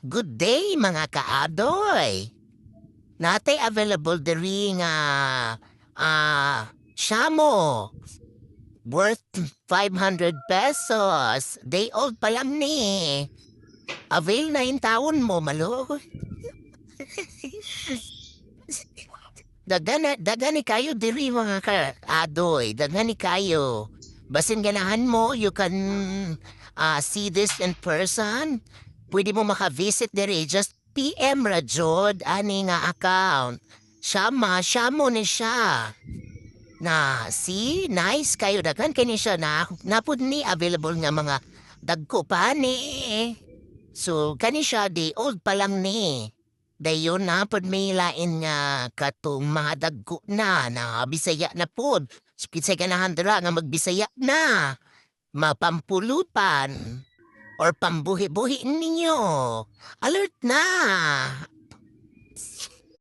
Good day, mga kaadoy. Naa tay available diri nga shamo. Worth 500 pesos. Day old pa lang ni. Avail na intawon mo, malo. Daghan ni kayo diri, mga kaadoy. Daghan ni kayo. Basin ganahan mo, you can see this in person. Pwede mo maka-visit diri. Just PM ra jud ani nga account. Shama, shamo ni siya. Na, see? Nice kayo. Daghan kini siya na naa pod ni available nga mga dagko pa ni. So, kani siya, day old pa lang ni. Dayon naa pod may lain nga katong mga dagko na, na Bisaya na pod. So, kinsay ganahan dira nga magbisaya na. Mapampulutan or pambuhi-buhi ninyo. Alert na!